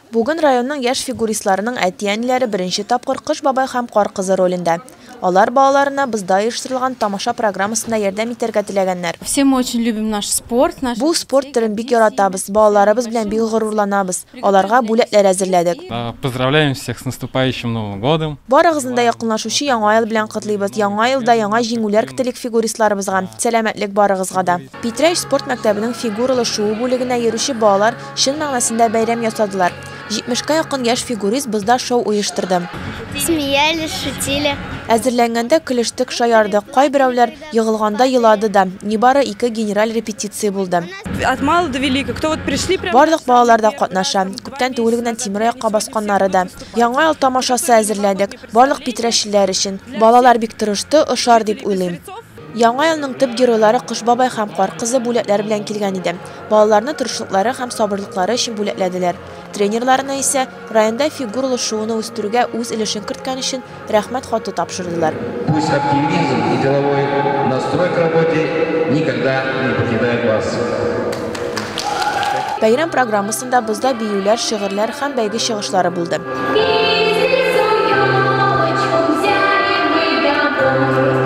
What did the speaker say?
Бүген районның яшь фигуристларының әти-әниләре беренче тапкыр Кыш бабай һәм Кар кызы ролендә. Алар балаларына бозда оештырылган тамаша программасында ярдәм итәргә теләгәннәр. Все мы очень любим наш спорт, наш Бу спорт төрен бик яратабыз, балаларыбыз белән бик горурланабыз. Аларга бүләкләр әзерләдек. Поздравляем всех с наступающим Новым годом. Барыгызны да якынлашучы Яңа ел белән котлыйбыз. Яңа елда яңа җиңүләр көтелик фигуристларыбызга. Сәламәтлек барыгызга да. Питрәч спорт мәктәбенең фигуралы шуу бүлегенә йөрүче балалар чын мәгънәсендә бәйрәм ясадылар. 70кә якын яшь фигурист бозда шоу оештырды. Смеялись, шутили. Әзерләнгәндә көлештек, шаярдык. Кайберәүләр егылганда елады да. Нибары ике генераль репетиция булды. От мала до велика. Кто вот пришли прям... Барлык балалар да катнаша. Күптән түгел генә тимер аякка басканнары да. Яңа ел тамашасы әзерләдек. Барлык питрәчлеләр өчен. Балалар бик тырышты, ошар дип уйлыйм. Яңа елның төп геройлары Кыш бабай һәм Кар кызы бүләкләр белән килгән иде. Балаларны тырышлыклары һәм сабырлыклары өчен бүләкләделәр. Тренерларына исә районда фигуралы шууны үстерүгә үз өлешен керткән өчен рәхмәт хаты тапшырдылар. Пусть оптимизм и деловой настрой к работе никогда не покидает вас. Бәйрәм программасында бозда биюләр, шигырьләр һәм бәйге чыгышлары булды. Без лесу елочку взяли мы домой.